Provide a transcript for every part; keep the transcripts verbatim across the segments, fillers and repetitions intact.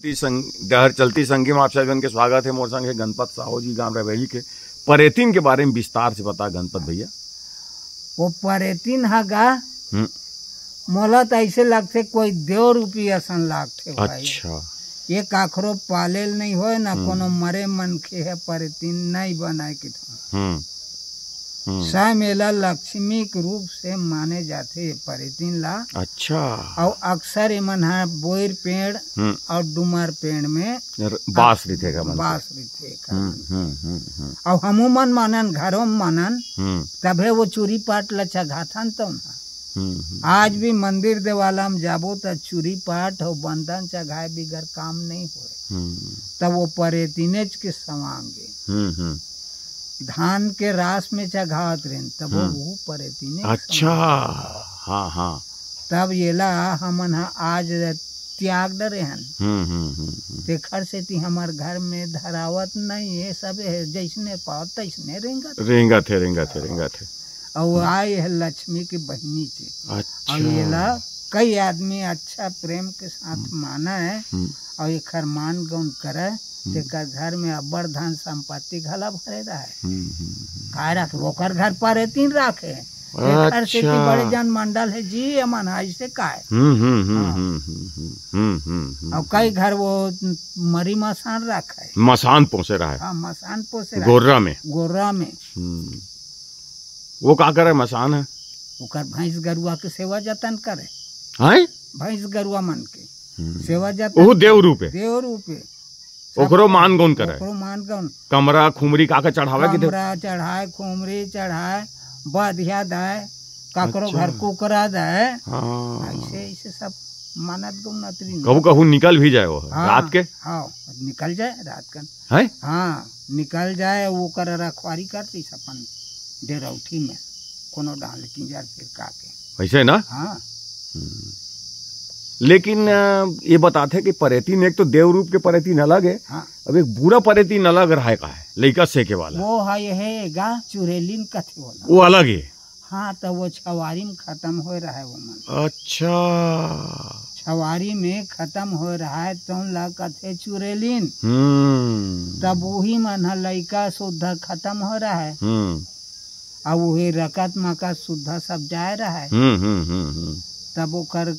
चलती संग-, डहर चलती संगी में आप सब जन के स्वागत है। मोर संग है गणपत साहू जी, गांव रवेली के। परेतिन के बारे में विस्तार से बता गणपत भैया। वो परेतिन ह गा, हम्म। मोला तो ऐसे लगथे कोई देव रूपी असन लागथे भाई। अच्छा। ये काखरो पालेल नहीं होय ना, हम्म। कोनो मरे मनखे है परेतिन नहीं बनाए के था। हम्म। हम्म। स्वयं एला लक्ष्मी के रूप से माने जाथे ये परेतिन ला। अच्छा। अउ अक्सर एमन ह बोइर पेड़ हम्म। अउ डुमर पेड़ में र-, बास रहिथे का मन से। बास रहिथे का हम्म, मन से। हम्म, हम्म, हम्म। अउ हमू मन मानन, घरों में मानन, हम्म। तभे वो चूरी पाट ल चघाथन तो ना। हम्म, हम्म। आज भी मंदिर देवाला में जाबो त चूरी पाट अउ बंदन चघाए बिगर काम नहीं होए। हम्म। तब वो परेतिनेच के सवांगे। हम्म, हम्म। धान के रास में चघावत रहिन, तब हम्म। वो परेतिने अच्छा, हाँ, हाँ। तब येला हमन ह आज त्याग डरे हन। हम्म, हम्म, हम्म, हम्म। तेखर सेती हमर घर में धरावत नहीं, ये सब है, जैसने पाओ तैसने रेंगत। रेंगत है, रेंगत है, रेंगत है। अउ आए है लक्ष्मी की बहिनी जी। अच्छा। अउ येला कई आदमी अच्छा प्रेम के साथ हम्म। माना है हम्म। अउ एखर मान गौन करे, हम्म। तेकर घर में अब्बड़ धन संपत्ति घला भरे रहे। हम्म, हम्म, हम्म। काय राखे? ओकर घर परेतिन राखे। एखर सेती अच्छा। बड़े जन मंडल है जी, एमन ऐसे काय? हम्म, हम्म, हम्म, हाँ। हम्म, हम्म, हम्म, हम्म, हम्म, हम्म। अउ कई घर वो मरी मसान राखे। मसान पोसे रहे। हाँ, मसान पोसे रहे। गोर्रा में। गोर्रा में। हम्म। वो का करे मसान है? ओकर भैंस गरुआ के सेवा जतन करे। हैं? भैंस गरुआ मन के हम्म। सेवा जतन ओहू देव रूप है। देव रूप है। ओकरो मान गौन करे? ओकरो मान गौन। कमरा, खुमरी का का चढ़ावे के दे? कमरा चढ़ाए, खुमरी चढ़ाए, बधिया दाए, काकरो अच्छा। घर कुकरा दाए। हाँ। ऐसे, ऐसे सब मानत गौन अतरी नहीं। कहू, कहू निकल भी जाए वो हाँ, रात के? हाँ, निकल जाए रात कन। हैं? हाँ, निकल जाए, ओकर रखवारी करतीस अपन डेरौठी में, कोनो डाल किंजर फिर का के। वैसे ना? हाँ। हम्म। लेकिन, अ, ये बताथे कि परेतिन, एक तो देव रूप के परेतिन अलग है, हाँ। अब एक बुरा परेतिन अलग रहे का है, लइका सेके वाला। वो है, ये है गा चुरेलिन कथे वाला। वो अलग है। हाँ, तो वो छवारी में खत्म होए रहे वो मन। अच्छा। छवारी में खत्म होए रहे, तो ला कथे चुरेलिन। हम्म। तब वही मन ह लइका सुद्धा खत्म होए रहे। हम्म। अब वही रकत मकत सुद्धा सब जाए रहे। हम्म, हम्म, हम्म, हम्म। तब ओकर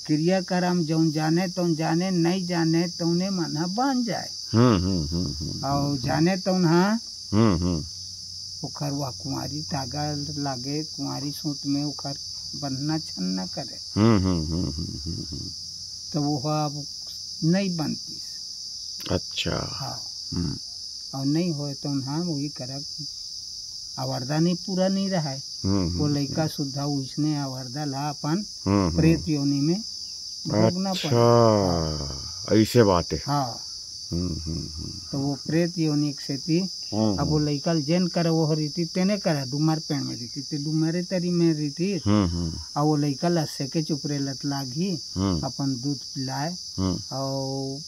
क्रियाक्रम जौन जाने तौन जाने, नहीं जाने तौने मन ह बन जाए। हम्म, हम्म, हम्म, हम्म, अउ हम्म। जाने तौन ह हम्म, हम्म। ओखर वह कुंवारी तागा लागे, कुंवारी सूत में ओखर बंधना छन न करे। हम्म, हम्म, हम्म, हम्म, हम्म, हम्म। तो वो अब नहीं बनतीस। अच्छा। हाँ। हम्म। अउ नहीं होए तो उन्हा वही करक अवरदा नहीं पूरा नहीं रहे। हम्म, वो हम्म, लइका हम्म। सुद्धा उसने अवरदा ला अपन हम्म, हम्म। प्रेत योनि में भोगना अच्छा, पड़े। ऐसे बात है। हाँ। हम्म, हम्म, हम्म। तो वो प्रेत योनि के सेती हम्म, अब वो हम्म। लइका ल जेन करे वो रीति तेने करे, डुमर पेड़ में रीति, ते डुमरे तरी में रीति। हम्म, हम्म। अब वो लइका ल सेके चुपरे लत लागी, हम्म। अपन दूध पिलाए, हम्म। और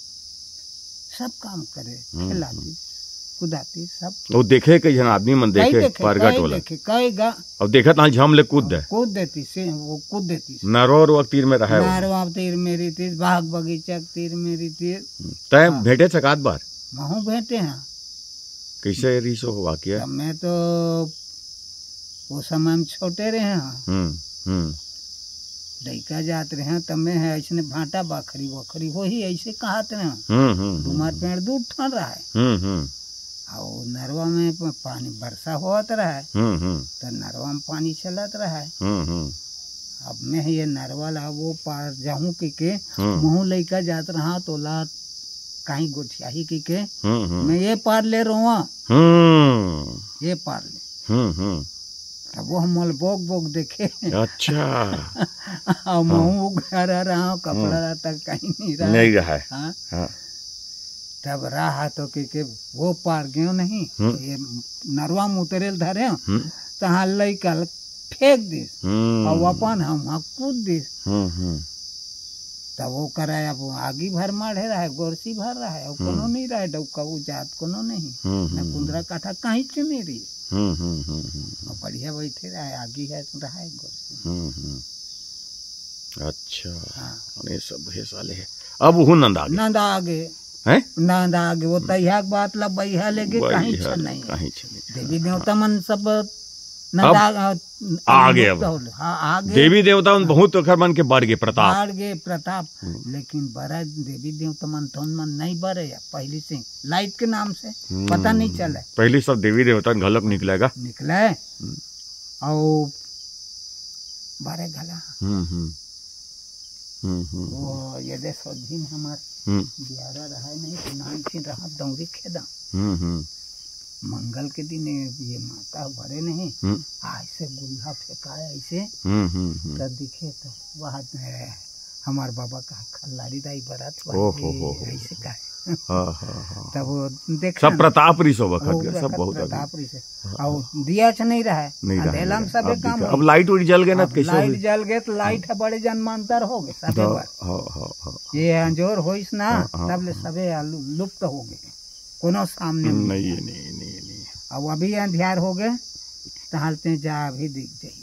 सब काम करे, हम्म, खेलाती, हम्म। कुदाती, सब। वो देखे कई झन आदमी मन कई देखे, देखे, परगट कई वाला। देखे, कई गा। अब देखत हाँ झम ले कूद दे। कूद देती से, वो कूद देती से। नरवा उरवा के तीर में रहे वो। नरवा तीर में रीति, बाग बगीचा के तीर में रीति। हम्म। तैं हाँ। भेंटे छकात बार? महूँ भेंटे हाँ। कैसे रहिस हो वाकया? तब मैं तो वो समय में छोटे रहे हाँ। हम्म, हम्म। लइका जात रहे हाँ, तब मैं है ऐसने भांटा बाखरी वखरी होही ऐसे कहत रहे हाँ। हम्म, हम्म, हम्म, डुमर हम्म। पेड़ दू ठन रहे। हम्म, हम्म। अउ नरवा में प-, पानी बरसा होत रहे, हम्म, हम्म। तो नरवा में पानी चलत रहे। हम्म, हम्म। अब मैं ये नरवा ला वो पार जाहूँ कहिके, हम्म। महूँ लइका जात रहा, तो ला काहीं गोठियाही कहिके, हम्म, हम्म। मैं ये पार ले रोवा। हम्म। ये पार ले। हम्म, हम्म। तब वो हमल बोक बोक देखे। अच्छा। अउ हाँ। महूँ घर रहा, कपड़ा हम्म। रहता कहीं नहीं रहा। नहीं रहा है। हाँ। हाँ। तब रहा तो कहिके वो पार गयो नहीं, हम्म। ये नरवा में उतरेल धरे, हम्म। तहाँ लइका ल फेंक दिस। हम्म। अउ अपन हम वहाँ कूद दिस। हम्म, हम्म। तब वो करे अब आगी भर माढ़े रहे, गोरसी भर रहे, अउ कोनो हम्म। नहीं रहे, डौका वो जात कोनो नहीं। हम्म, न हम्म, कुंदरा हम्म। काठा कहीं के नहीं रही। हम्म, हम्म, हम्म, हम्म, हम्म। अउ बढ़िया बैठे रहे, आगी है तो रहे गोरसी। हम्म, हम्म। अच्छा। हाँ। ये सब है साले है। अब ओहू नंदा गे। नंदा गे। हैं? नंदा गे। वो तैहा के बात ला बइहा लेगे, कहीं छ नहीं। कहीं छ नहीं। देवी देवता मन सब नंदा आगे। अब हाँ, आगे। देवी देवता मन बहुत ओखर मन के बढ़ गे प्रताप। बढ़ गे प्रताप। लेकिन बरे देवी देवता मन तो मन नहीं बरे, अब पहली से लाइट के नाम से पता नहीं चले। पहली सब देवी देवता घलक निकलेगा। निकले। और बरे घला। हम्म हम्म हम्म हम्म वो ये दे सोझिन हमार हम्म ग्यारह रहा नहीं तो नान छिन रहा दौरी खेदा। हम्म हम्म मंगल के दिन ये माता बरे नहीं। हम्म। ऐसे गुल्हा फेंकाए ऐसे। हम्म हम्म हम्म। तब दिखे तो वहाँ हमार बाबा का खल्लारी दाई बरत बा। ओ हो हो हो। ऐसे का। हाँ हाँ हाँ। तब वो देख सब प्रताप रिसो बखत वो गया, सब वखत बहुत प्रताप आगे। रिसो। और दिया च नहीं रहा है। नहीं रहा, अंधेला में नहीं रहा। सबे अब काम दिखा-, हो। अब लाइट उइट जल गए ना, अब तो कैसे लाइट होई? जल गए तो लाइट है बड़े जन्मांतर हो गए सबे हाँ, बार। हाँ, हाँ, हाँ। ये अंजोर होइस ना, हाँ, हाँ, तब ले हाँ। सबे आलू लुप्त हो गए, कोनो सामने नहीं, नहीं। नहीं, नहीं, नहीं। अब अभी अंधियार हो गए, तो हालते जा अभी दिख जाई।